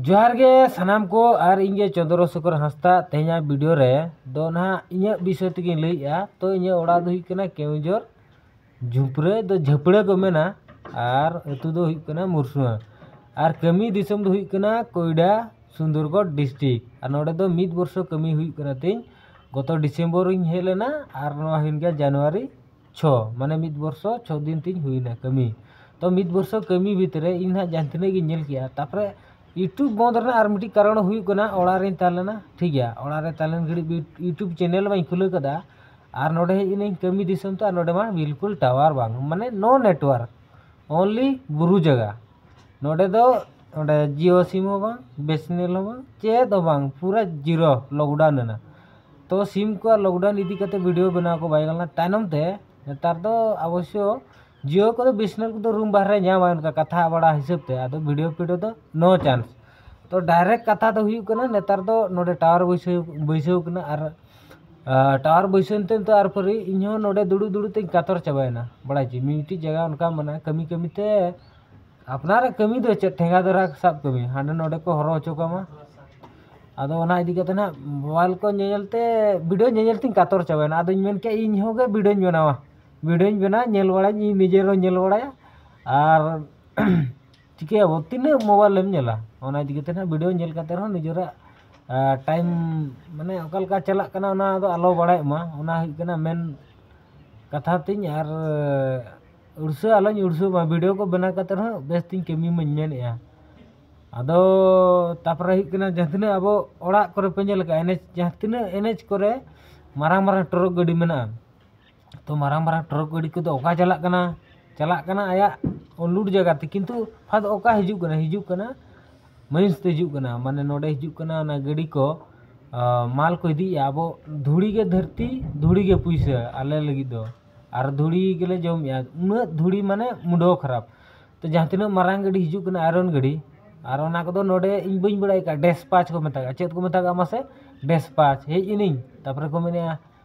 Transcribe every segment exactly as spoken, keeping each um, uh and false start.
ᱡᱚᱦᱟᱨ ᱜᱮ ᱥᱟᱱᱟᱢ ᱠᱚ, ᱟᱨ ᱤᱧ ᱜᱮ ᱪᱚᱸᱫᱽᱨᱚ ᱥᱮᱠᱷᱚᱨ ᱦᱟᱸᱥᱫᱟ᱾ ᱛᱮᱦᱮᱧᱟᱜ ᱵᱷᱤᱰᱤᱭᱳ ᱨᱮ ᱫᱚ ᱱᱟᱦᱟᱜ ᱤᱧᱟᱹᱜ ᱵᱤᱥᱚᱭ ᱛᱮᱜᱮᱧ ᱞᱟᱹᱭᱮᱜᱼᱟ᱾ ᱛᱚ, ᱤᱧᱟᱹᱜ ᱚᱲᱟᱜ ᱫᱚ ᱦᱩᱭᱩᱜ ᱠᱟᱱᱟ ᱠᱮᱣᱚᱱᱡᱷᱚᱨ, ᱡᱷᱩᱯᱲᱟᱹ ᱫᱚ ᱡᱷᱟᱹᱯᱲᱟᱹ ᱠᱚ ᱢᱮᱱᱟ, ᱟᱨ ᱟᱹᱛᱩ ᱫᱚ ᱦᱩᱭᱩᱜ ᱠᱟᱱᱟ ᱢᱩᱨᱥᱩᱣᱟ, ᱟᱨ ᱠᱟᱹᱢᱤ ᱫᱤᱥᱚᱢ ᱫᱚ ᱦᱩᱭᱩᱜ ᱠᱟᱱᱟ ᱠᱚᱭᱰᱟ, ᱥᱩᱱᱫᱚᱨᱜᱚᱲ ᱰᱤᱥᱴᱨᱤᱠᱴ᱾ ᱟᱨ ᱱᱚᱰᱮ ᱫᱚ ᱢᱤᱫ ᱵᱚᱨᱥᱚ ᱠᱟᱹᱢᱤ ᱦᱩᱭᱩᱜ ᱠᱟᱱᱟ ᱛᱤᱧ᱾ ᱜᱚᱛᱚ ᱰᱤᱥᱮᱢᱵᱚᱨ ᱤᱧ ᱦᱮᱡ ᱞᱮᱱᱟ, ᱟᱨ ᱱᱚᱣᱟ ᱦᱩᱭᱮᱱ ᱜᱮᱭᱟ ᱡᱟᱱᱩᱣᱟᱨᱤ ᱪᱷᱚ, ᱢᱟᱱᱮ ᱢᱤᱫ ᱵᱚᱨᱥᱚ ᱪᱷᱚ ᱫᱤᱱ ᱛᱤᱧ ᱦᱩᱭᱱᱟ ᱠᱟᱹᱢᱤ᱾ ᱛᱚ, ᱢᱤᱫ ᱵᱚᱨᱥᱚ ᱠᱟᱹᱢᱤ ᱵᱷᱤᱛᱨᱤ ᱤᱧ ᱱᱟᱦᱟᱜ ᱡᱟᱦᱟᱸ ᱛᱤᱱᱟᱹᱜ ᱜᱤᱧ ᱧᱮᱞ ᱠᱮᱜᱼᱟ, ᱛᱟᱯᱚᱨᱮ YouTube ᱵᱚᱱᱫ ᱨᱮᱱᱟᱜ ᱟᱨ ᱢᱤᱫᱴᱤᱡ ᱠᱟᱨᱚᱱ ᱦᱩᱭᱩᱜ ᱠᱟᱱᱟ, ᱚᱲᱟᱜ ᱨᱮᱧ ᱛᱟᱦᱮᱸ ᱞᱮᱱᱟ, ᱴᱷᱤᱠ ᱜᱮᱭᱟ, ᱚᱲᱟᱜ ᱨᱮ ᱛᱟᱦᱮᱸ ᱞᱮᱱ ᱜᱷᱟᱹᱲᱤᱡ YouTube ᱪᱮᱱᱮᱞ ᱢᱟᱧ ᱠᱷᱩᱞᱟᱹᱣ ᱠᱟᱫᱟ, ᱟᱨ ᱱᱚᱰᱮ ᱦᱮᱡ ᱮᱱᱟᱹᱧ ᱠᱟᱹᱢᱤ ᱫᱤᱥᱚᱢ ᱛᱮ, ᱟᱨ ᱱᱚᱰᱮ ᱢᱟ ᱵᱤᱞᱠᱩᱞ ᱴᱟᱣᱟᱨ ᱵᱟᱝ, ᱢᱟᱱᱮ ᱱᱳ ᱱᱮᱴᱣᱟᱨᱠ, ᱚᱱᱞᱤ ᱵᱩᱨᱩ ᱡᱟᱭᱜᱟ᱾ ᱱᱚᱰᱮ ᱫᱚ ᱱᱚᱰᱮ ᱡᱤᱭᱳ ᱥᱤᱢ ᱦᱚᱸ ᱵᱟᱝ, ᱵᱤᱭᱮᱥᱮᱱᱮᱞ ᱦᱚᱸ ᱵᱟᱝ, ᱪᱮᱫ ᱦᱚᱸ ᱵᱟᱝ, ᱯᱩᱨᱟᱹ ᱡᱤᱨᱳ ᱞᱚᱠᱰᱟᱣᱩᱱ ᱮᱱᱟ᱾ ᱛᱚ, ᱥᱤᱢ ᱠᱚᱣᱟᱜ ᱞᱚᱠᱰᱟᱣᱩᱱ ᱤᱫᱤ ᱠᱟᱛᱮ ᱵᱷᱤᱰᱤᱭᱳ ᱵᱮᱱᱟᱣ ᱠᱚ ᱵᱟᱭ ᱜᱟᱱ ᱞᱮᱱᱟ᱾ ᱛᱟᱭᱱᱚᱢ ᱛᱮ ᱱᱮᱛᱟᱨ ᱫᱚ ᱚᱵᱚᱥᱥᱚ ᱡᱤᱭᱳ ᱠᱚᱫᱚ ᱵᱤᱭᱮᱥᱮᱱᱮᱞ ᱠᱚᱫᱚ ᱨᱩᱢ ᱵᱟᱦᱨᱮ ᱧᱟᱢᱟ, ᱚᱱᱠᱟ ᱠᱟᱛᱷᱟ ᱵᱟᱲᱟ ᱦᱤᱥᱟᱹᱵ ᱛᱮ, ᱟᱫᱚ ᱵᱷᱤᱰᱤᱭᱳ ᱯᱷᱤᱰᱤᱭᱳ ᱫᱚ ᱱᱳ ᱪᱟᱱᱥ᱾ ᱛᱚ, ᱰᱟᱭᱨᱮᱠᱴ ᱠᱟᱛᱷᱟ ᱫᱚ ᱦᱩᱭᱩᱜ ᱠᱟᱱᱟ, ᱱᱮᱛᱟᱨ ᱫᱚ ᱱᱚᱰᱮ ᱴᱟᱣᱟᱨ ᱵᱟᱹᱭᱥᱟᱹᱣ ᱵᱟᱹᱭᱥᱟᱹᱣ ᱠᱟᱱᱟ, ᱟᱨ ᱟᱨ ᱴᱟᱣᱟᱨ ᱵᱟᱹᱭᱥᱟᱹᱣ ᱮᱱᱛᱮ ᱱᱤᱛᱚᱜ ᱟᱨ ᱯᱟᱹᱨᱤ ᱤᱧ ᱦᱚᱸ ᱱᱚᱰᱮ ᱫᱩᱲᱩᱵ ᱫᱩᱲᱩᱵ ᱛᱮᱧ ᱠᱟᱛᱚᱨ ᱪᱟᱵᱟᱭᱮᱱᱟ᱾ ᱵᱟᱲᱟᱭ ᱪᱮ, ᱢᱤᱫᱴᱤᱡ ᱡᱟᱭᱜᱟ ᱚᱱᱠᱟ ᱢᱮᱱᱟᱜᱼᱟ, ᱠᱟᱹᱢᱤ ᱠᱟᱹᱢᱤ ᱛᱮ ᱟᱯᱱᱟᱨᱟᱜ ᱠᱟᱹᱢᱤ ᱫᱚ ᱪᱮᱫ, ᱴᱷᱮᱸᱜᱟ ᱫᱟᱨᱟ ᱥᱟᱵ ᱠᱟᱹᱢᱤ, ᱦᱟᱸᱰᱮ ᱱᱚᱰᱮ ᱠᱚ ᱦᱚᱨᱦᱚ ᱦᱚᱪᱚ ᱠᱟᱢᱟ᱾ ᱟᱫᱚ ᱚᱱᱟ ᱤᱫᱤ ᱠᱟᱛᱮ ᱱᱟᱦᱟᱜ ᱢᱳᱵᱟᱭᱤᱞ ᱠᱚ ᱧᱮᱧᱮᱞ ᱛᱮ, ᱵᱷᱤᱰᱤᱭᱳ ᱧᱮᱧᱮᱞ ᱛᱤᱧ ᱠᱟᱛᱚᱨ ᱪᱟᱵᱟᱭᱮᱱᱟ᱾ ᱟᱫᱚᱧ ᱢᱮᱱ ᱠᱮᱫᱼᱟ, ᱤᱧ ᱦᱚᱸ ᱜᱮ ᱵᱷᱤᱰᱤᱭᱳᱧ ᱵᱮᱱᱟᱣᱟ, ᱵᱷᱤᱰᱤᱭᱳᱧ ᱵᱮᱱᱟᱣᱟ, ᱧᱮᱞ ᱵᱟᱲᱟᱧ, ᱤᱧ ᱱᱤᱡᱮ ᱦᱚᱸ ᱧᱮᱞ ᱵᱟᱲᱟᱭᱟ᱾ ᱟᱨ ᱪᱤᱠᱟᱹᱭᱟᱵᱚ, ᱛᱤᱱᱟᱹᱜ ᱢᱳᱵᱟᱭᱤᱞ ᱮᱢ ᱧᱮᱞᱟ? ᱚᱱᱟ ᱤᱫᱤ ᱠᱟᱛᱮ ᱱᱟᱦᱟᱜ ᱵᱷᱤᱰᱤᱭᱳ ᱧᱮᱞ ᱠᱟᱛᱮ ᱨᱮᱦᱚᱸ ᱱᱤᱡᱮᱨᱟᱜ ᱴᱟᱭᱤᱢ, ᱢᱟᱱᱮ, ᱚᱠᱟ ᱞᱮᱠᱟ ᱪᱟᱞᱟᱜ ᱠᱟᱱᱟ, ᱚᱱᱟ ᱫᱚ ᱟᱞᱚ ᱵᱟᱲᱟᱭᱚᱜ ᱢᱟ᱾ ᱚᱱᱟ ᱦᱩᱭᱩᱜ ᱠᱟᱱᱟ ᱢᱮᱱ ᱠᱟᱛᱷᱟ ᱛᱤᱧ᱾ ᱟᱨ ᱩᱲᱥᱟᱹ ᱟᱞᱚᱧ ᱩᱲᱥᱟᱹᱜ ᱢᱟ, ᱵᱷᱤᱰᱤᱭᱳ ᱠᱚ ᱵᱮᱱᱟᱣ ᱠᱟᱛᱮ ᱨᱮᱦᱚᱸ ᱵᱮᱥ ᱛᱤᱧ ᱠᱟᱹᱢᱤ ᱢᱟᱧ ᱢᱮᱱᱮᱫᱼᱟ᱾ ᱟᱫᱚ ᱛᱟᱨᱯᱚᱨᱮ ᱦᱩᱭᱩᱜ ᱠᱟᱱᱟ, ᱡᱟᱦᱟᱸ ᱛᱤᱱᱟᱹᱜ ᱟᱵᱚ ᱚᱲᱟᱜ ᱠᱚᱨᱮ ᱯᱮ ᱧᱮᱞ ᱟᱠᱟᱫᱼᱟ, ᱮᱱᱮᱡ, ᱡᱟᱦᱟᱸ ᱛᱤᱱᱟᱹᱜ ᱮᱱᱮᱡ ᱠᱚᱨᱮ ᱢᱟᱨᱟᱝ ᱢᱟᱨᱟᱝ ᱴᱨᱚᱠ ᱜᱟᱹᱰᱤ ᱢᱮᱱᱟᱜᱼᱟ, ᱛᱚ, ᱢᱟᱨᱟᱝ ᱢᱟᱨᱟᱝ ᱴᱨᱚᱠ ᱜᱟᱹᱰᱤ ᱠᱚᱫᱚ ᱚᱠᱟ ᱪᱟᱞᱟᱜ ᱠᱟᱱᱟ? ᱪᱟᱞᱟᱜ ᱠᱟᱱᱟ ᱟᱭᱟᱜ ᱞᱳᱰ ᱡᱟᱭᱜᱟ ᱛᱮ, ᱠᱤᱱᱛᱩ ᱯᱷᱟᱫ ᱚᱠᱟ ᱦᱤᱡᱩᱜ ᱠᱟᱱᱟ? ᱦᱤᱡᱩᱜ ᱠᱟᱱᱟ ᱢᱟᱹᱭᱤᱱᱥ ᱛᱮ ᱦᱤᱡᱩᱜ ᱠᱟᱱᱟ, ᱢᱟᱱᱮ ᱱᱚᱰᱮ ᱦᱤᱡᱩᱜ ᱠᱟᱱᱟ ᱚᱱᱟ ᱜᱟᱹᱰᱤ ᱠᱚ, ᱟᱸ, ᱢᱟᱞ ᱠᱚ ᱤᱫᱤᱭᱮᱜᱼᱟ᱾ ᱟᱵᱚ ᱫᱷᱩᱲᱤ ᱜᱮ ᱫᱷᱟᱹᱨᱛᱤ, ᱫᱷᱩᱲᱤ ᱜᱮ ᱯᱩᱭᱥᱟᱹ ᱟᱞᱮ ᱞᱟᱹᱜᱤᱫ ᱫᱚ, ᱟᱨ ᱫᱷᱩᱲᱤ ᱜᱮᱞᱮ ᱡᱚᱢᱮᱜᱼᱟ᱾ ᱩᱱᱟᱹᱜ ᱫᱷᱩᱲᱤ, ᱢᱟᱱᱮ ᱢᱩᱰᱟᱹ ᱠᱷᱟᱨᱟᱯ᱾ ᱛᱚ, ᱡᱟᱦᱟᱸ ᱛᱤᱱᱟᱹᱜ ᱢᱟᱨᱟᱝ ᱜᱟᱹᱰᱤ ᱦᱤᱡᱩᱜ ᱠᱟᱱᱟ, ᱟᱭᱨᱚᱱ ᱜᱟᱹᱰᱤ, ᱟᱨ ᱚᱱᱟ ᱠᱚᱫᱚ ᱱᱚᱰᱮ ᱤᱧ ᱵᱟᱹᱧ ᱵᱟᱲᱟᱭ ᱠᱟᱜᱼᱟ, ᱰᱮᱥᱯᱟᱪ ᱠᱚ ᱢᱮᱛᱟᱜᱼᱟ᱾ ᱪᱮᱫ ᱠᱚ ᱢᱮᱛᱟᱜᱼᱟ ᱢᱟᱥᱮ? ᱰᱮᱥᱯᱟᱪ᱾ ᱦᱮᱡ ᱮᱱᱟᱹᱧ, ᱛᱟᱨᱯᱚᱨᱮ ᱠᱚ ᱢᱮᱱᱮᱜᱼᱟ,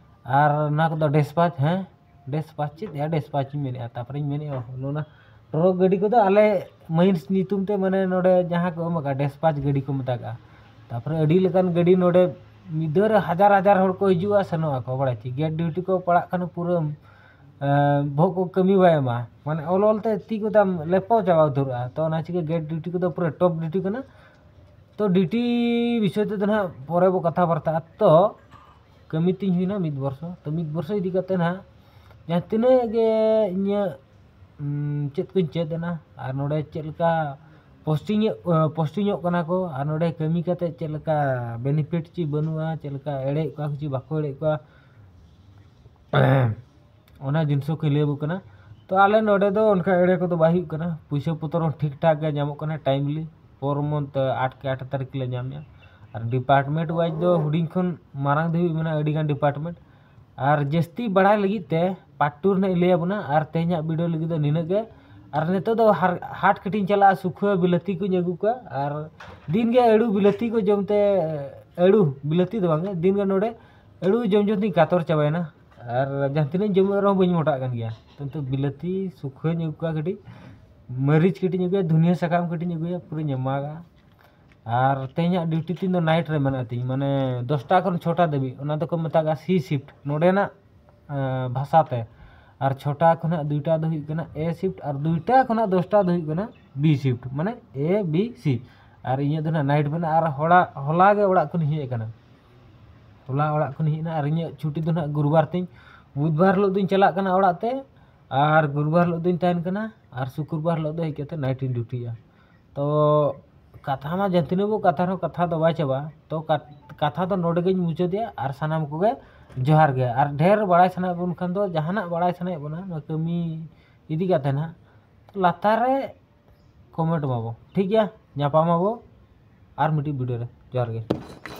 ᱟᱨ ᱚᱱᱟ ᱠᱚᱫᱚ ᱰᱮᱥᱯᱟᱪ, ᱦᱮᱸ, ᱰᱮᱥᱯᱟᱪ ᱪᱮᱫ ᱭᱟ? ᱰᱮᱥᱯᱟᱪ ᱤᱧ ᱢᱮᱱᱮᱜᱼᱟ᱾ ᱛᱟᱨᱯᱚᱨᱮᱧ ᱢᱮᱱᱮᱜᱼᱟ, ᱚᱱᱟ ᱴᱨᱚᱠ ᱜᱟᱹᱰᱤ ᱠᱚᱫᱚ ᱟᱞᱮ ᱢᱟᱹᱦᱤᱥ ᱧᱩᱛᱩᱢ ᱛᱮ, ᱢᱟᱱᱮ, ᱱᱚᱰᱮ ᱡᱟᱦᱟᱸ ᱠᱚ ᱮᱢ ᱟᱠᱟᱫᱼᱟ, ᱰᱮᱥᱯᱟᱪ ᱜᱟᱹᱰᱤ ᱠᱚ ᱢᱮᱛᱟᱜᱼᱟ᱾ ᱛᱟᱨᱯᱚᱨᱮ ᱟᱹᱰᱤ ᱞᱮᱠᱟᱱ ᱜᱟᱹᱰᱤ ᱱᱚᱰᱮ ᱢᱤᱫ ᱫᱷᱟᱣ ᱨᱮ ᱦᱟᱡᱟᱨ ᱦᱟᱡᱟᱨ ᱦᱚᱲ ᱠᱚ ᱦᱤᱡᱩᱜᱼᱟ, ᱥᱮᱱᱚᱜ ᱟᱠᱚ, ᱵᱟᱲᱟᱭ ᱪᱮ᱾ ᱜᱮᱴ ᱰᱤᱭᱩᱴᱤ ᱠᱚ ᱯᱟᱲᱟᱜ ᱠᱷᱟᱱ ᱯᱩᱨᱟᱹ ᱵᱚᱦᱚᱜ ᱠᱚ ᱠᱟᱹᱢᱤ ᱵᱟᱭ ᱮᱢᱟ, ᱢᱟᱱᱮ, ᱚᱞ ᱚᱞ ᱛᱮ ᱛᱤ ᱠᱚ ᱛᱟᱢ ᱞᱮᱯᱚ ᱪᱟᱵᱟ ᱩᱛᱟᱹᱨᱚᱜᱼᱟ᱾ ᱛᱚ ᱚᱱᱟ ᱪᱤᱠᱟᱹ ᱜᱮᱴ ᱰᱤᱭᱩᱴᱤ ᱠᱚᱫᱚ ᱯᱩᱨᱟᱹ ᱴᱚᱯ ᱰᱤᱭᱩᱴᱤ ᱠᱟᱱᱟ᱾ ᱛᱚ ᱰᱤᱭᱩᱴᱤ ᱵᱤᱥᱚᱭ ᱛᱮᱫᱚ ᱱᱟᱦᱟᱜ ᱯᱚᱨᱮ ᱵᱚ ᱠᱟᱛᱷᱟ ᱵᱟᱨᱛᱟᱜᱼᱟ᱾ ᱛᱚ ᱠᱟᱹᱢᱤ ᱛᱤᱧ ᱦᱩᱭᱱᱟ ᱢᱤᱫ ᱵᱚᱨᱥᱚ᱾ ᱛᱚ ᱢᱤᱫ ᱵᱚᱨᱥᱚ ᱤᱫᱤ ᱠᱟᱛᱮ ᱱᱟᱦᱟᱜ ᱡᱟᱦᱟᱸ ᱛᱤᱱᱟᱹᱜ ᱜᱮ ᱤᱧᱟᱹᱜ, ᱩᱸ, ᱪᱮᱫ ᱠᱚᱧ ᱪᱮᱫ ᱮᱱᱟ, ᱟᱨ ᱱᱚᱰᱮ ᱪᱮᱫ ᱞᱮᱠᱟ ᱯᱳᱥᱴᱤᱝ, ᱯᱳᱥᱴᱤᱝᱚᱜ ᱠᱟᱱᱟ ᱠᱚ, ᱟᱨ ᱱᱚᱰᱮ ᱠᱟᱹᱢᱤ ᱠᱟᱛᱮ ᱪᱮᱫ ᱞᱮᱠᱟ ᱵᱮᱱᱤᱯᱷᱤᱴ ᱪᱮ ᱵᱟᱹᱱᱩᱜᱼᱟ, ᱪᱮᱫ ᱞᱮᱠᱟ ᱮᱲᱮᱭᱮᱫ ᱠᱚᱣᱟ ᱠᱚ ᱪᱮ ᱵᱟᱠᱚ ᱮᱲᱮᱭᱮᱫ ᱠᱚᱣᱟ, ᱚᱱᱟ ᱡᱤᱱᱤᱥ ᱠᱚᱧ ᱞᱟᱹᱭ ᱟᱵᱚ ᱠᱟᱱᱟ᱾ ᱛᱚ ᱟᱞᱮ ᱱᱚᱰᱮ ᱫᱚ ᱚᱱᱠᱟ ᱮᱲᱮ ᱠᱚᱫᱚ ᱵᱟᱭ ᱦᱩᱭᱩᱜ ᱠᱟᱱᱟ, ᱯᱩᱭᱥᱟᱹ ᱯᱚᱛᱨᱚ ᱦᱚᱸ ᱴᱷᱤᱠ ᱴᱷᱟᱠ ᱜᱮ ᱧᱟᱢᱚᱜ ᱠᱟᱱᱟ, ᱴᱟᱭᱤᱢᱞᱤ᱾ ᱯᱚᱨ ᱢᱚᱱᱛᱷ ᱟᱴ ᱠᱮ ᱟᱴ ᱛᱟᱹᱨᱤᱠᱷ ᱞᱮ ᱧᱟᱢᱮᱜᱼᱟ᱾ ᱟᱨ ᱰᱤᱯᱟᱨᱴᱢᱮᱱᱴ ᱣᱟᱭᱤᱡ ᱫᱚ ᱦᱩᱰᱤᱧ ᱠᱷᱚᱱ ᱢᱟᱨᱟᱝ ᱫᱷᱟᱹᱵᱤᱡ ᱢᱮᱱᱟᱜᱼᱟ ᱟᱹᱰᱤᱜᱟᱱ ᱰᱤᱯᱟᱨᱴᱢᱮᱱᱴ᱾ ᱟᱨ ᱡᱟᱹᱥᱛᱤ ᱵᱟᱲᱟᱭ ᱞᱟᱹᱜᱤᱫ ᱛᱮ ᱯᱟᱨᱴ ᱴᱩ ᱨᱮᱱᱟᱜ ᱤᱧ ᱞᱟᱹᱭ ᱟᱵᱚᱱᱟ᱾ ᱟᱨ ᱛᱮᱦᱮᱧᱟᱜ ᱵᱷᱤᱰᱤᱭᱳ ᱞᱟᱹᱜᱤᱫ ᱫᱚ ᱱᱤᱱᱟᱹᱜ ᱜᱮ᱾ ᱟᱨ ᱱᱤᱛᱚᱜ ᱫᱚ ᱦᱟᱨ-, ᱦᱟᱴ ᱠᱟᱹᱴᱤᱡ ᱤᱧ ᱪᱟᱞᱟᱜᱼᱟ, ᱥᱩᱠᱷᱟᱹ ᱵᱤᱞᱟᱹᱛᱤ ᱠᱚᱧ ᱟᱹᱜᱩ ᱠᱚᱣᱟ᱾ ᱟᱨ ᱫᱤᱱ ᱜᱮ ᱟᱹᱲᱩ ᱵᱤᱞᱟᱹᱛᱤ ᱠᱚ ᱡᱚᱢ ᱛᱮ, ᱟᱹᱲᱩ ᱵᱤᱞᱟᱹᱛᱤ ᱫᱚ ᱵᱟᱝ ᱜᱮ, ᱫᱤᱱ ᱜᱮ ᱱᱚᱰᱮ ᱟᱹᱲᱩ ᱡᱚᱢ ᱡᱚᱢ ᱛᱤᱧ ᱠᱟᱛᱚᱨ ᱪᱟᱵᱟᱭᱮᱱᱟ᱾ ᱟᱨ ᱡᱟᱦᱟᱸ ᱛᱤᱱᱟᱹᱜ ᱤᱧ ᱡᱚᱢᱮᱫ ᱨᱮᱦᱚᱸ ᱵᱟᱹᱧ ᱢᱚᱴᱟᱜ ᱠᱟᱱ ᱜᱮᱭᱟ᱾ ᱛᱚ ᱱᱤᱛᱚᱜ ᱵᱤᱞᱟᱹᱛᱤ ᱥᱩᱠᱷᱟᱹᱧ ᱟᱹᱜᱩ ᱠᱚᱣᱟ, ᱠᱟᱹᱴᱤᱡ ᱢᱟᱹᱨᱤᱪ ᱠᱟᱹᱴᱤᱡ ᱤᱧ ᱟᱹᱜᱩᱭᱟ, ᱫᱷᱩᱱᱤᱭᱟᱹ ᱥᱟᱠᱟᱢ ᱠᱟᱹᱴᱤᱡ ᱤᱧ ᱟᱹᱜᱩᱭᱟ, ᱯᱩᱨᱟᱹᱧ ᱮᱢᱟᱜᱟ᱾ ᱟᱨ ᱛᱮᱦᱮᱧᱟᱜ ᱰᱤᱭᱩᱴᱤ ᱛᱤᱧ ᱫᱚ ᱱᱟᱭᱤᱴ ᱨᱮ ᱢᱮᱱᱟᱜ ᱛᱤᱧ, ᱢᱟᱱᱮ ᱫᱚᱥᱴᱟ ᱠᱷᱚᱱ ᱪᱷᱚᱴᱟ ᱫᱷᱟᱹᱵᱤᱡ, ᱚᱱᱟ ᱫᱚᱠᱚ ᱢᱮᱛᱟᱜᱼᱟ ᱥᱤ ᱥᱤᱯᱴ ᱱᱚᱰᱮᱱᱟᱜ, ᱮᱸ, ᱵᱷᱟᱥᱟ ᱛᱮ᱾ ᱟᱨ ᱪᱷᱚᱴᱟ ᱠᱷᱚᱱᱟᱜ ᱫᱩᱭᱴᱟ ᱫᱚ ᱦᱩᱭᱩᱜ ᱠᱟᱱᱟ ᱮ ᱥᱤᱯᱴ, ᱟᱨ ᱫᱩᱭᱴᱟ ᱠᱷᱚᱱᱟᱜ ᱫᱚᱥᱴᱟ ᱫᱚ ᱦᱩᱭᱩᱜ ᱠᱟᱱᱟ ᱵᱤ ᱥᱤᱯᱴ, ᱢᱟᱱᱮ ᱮ ᱵᱤ ᱥᱤ᱾ ᱟᱨ ᱤᱧᱟᱹᱜ ᱫᱚ ᱱᱟᱦᱟᱜ ᱱᱟᱭᱤᱴ ᱢᱮᱱᱟᱜᱼᱟ᱾ ᱟᱨ ᱦᱚᱞᱟ, ᱦᱚᱞᱟ ᱜᱮ ᱚᱲᱟᱜ ᱠᱷᱚᱱ ᱦᱮᱡ ᱟᱠᱟᱱᱟ, ᱦᱚᱞᱟ ᱚᱲᱟᱜ ᱠᱷᱚᱱ ᱦᱮᱡ ᱮᱱᱟ᱾ ᱟᱨ ᱤᱧᱟᱹᱜ ᱪᱷᱩᱴᱤ ᱫᱚ ᱱᱟᱦᱟᱜ ᱜᱩᱨᱩᱵᱟᱨ ᱛᱤᱧ, ᱵᱩᱫᱷᱵᱟᱨ ᱦᱤᱞᱳᱜ ᱫᱚᱧ ᱪᱟᱞᱟᱜ ᱠᱟᱱᱟ ᱚᱲᱟᱜ ᱛᱮ, ᱟᱨ ᱜᱩᱨᱩᱵᱟᱨ ᱦᱤᱞᱳᱜ ᱫᱚᱧ ᱛᱟᱦᱮᱱ ᱠᱟᱱᱟ, ᱟᱨ ᱥᱩᱠᱨᱵᱟᱨ ᱦᱤᱞᱳᱜ ᱫᱚ ᱦᱮᱡ ᱠᱟᱛᱮ ᱱᱟᱭᱤᱴ ᱤᱧ ᱰᱤᱭᱩᱴᱤᱭᱟ᱾ ᱛᱚ ᱠᱟᱛᱷᱟ ᱢᱟ ᱡᱟᱦᱟᱸ ᱛᱤᱱᱟᱹᱜ ᱵᱚ ᱠᱟᱛᱷᱟ ᱨᱮᱦᱚᱸ ᱠᱟᱛᱷᱟ ᱫᱚ ᱵᱟᱭ ᱪᱟᱵᱟᱜᱼᱟ᱾ ᱛᱚ ᱠᱟᱛ-, ᱠᱟᱛᱷᱟ ᱫᱚ ᱱᱚᱰᱮ ᱜᱤᱧ ᱢᱩᱪᱟᱹᱫᱮᱜᱼᱟ᱾ ᱟᱨ ᱥᱟᱱᱟᱢ ᱠᱚᱜᱮ ᱡᱚᱦᱟᱨ ᱜᱮ᱾ ᱟᱨ ᱰᱷᱮᱨ ᱵᱟᱲᱟᱭ ᱥᱟᱱᱟᱭᱮᱫ ᱵᱚᱱ ᱠᱷᱟᱱ ᱫᱚ, ᱡᱟᱦᱟᱱᱟᱜ ᱵᱟᱲᱟᱭ ᱥᱟᱱᱟᱭᱮᱫ ᱵᱚᱱᱟ ᱱᱚᱣᱟ ᱠᱟᱹᱢᱤ ᱤᱫᱤ ᱠᱟᱛᱮ ᱱᱟᱦᱟᱜ, ᱞᱟᱛᱟᱨ ᱨᱮ ᱠᱚᱢᱮᱱᱴ ᱢᱟᱵᱚ, ᱴᱷᱤᱠ ᱜᱮᱭᱟ? ᱧᱟᱯᱟᱢ ᱟᱵᱚ ᱟᱨ ᱢᱤᱫᱴᱤᱡ ᱵᱷᱤᱰᱤᱭᱳ ᱨᱮ᱾ ᱡᱚᱦᱟᱨ ᱜᱮ᱾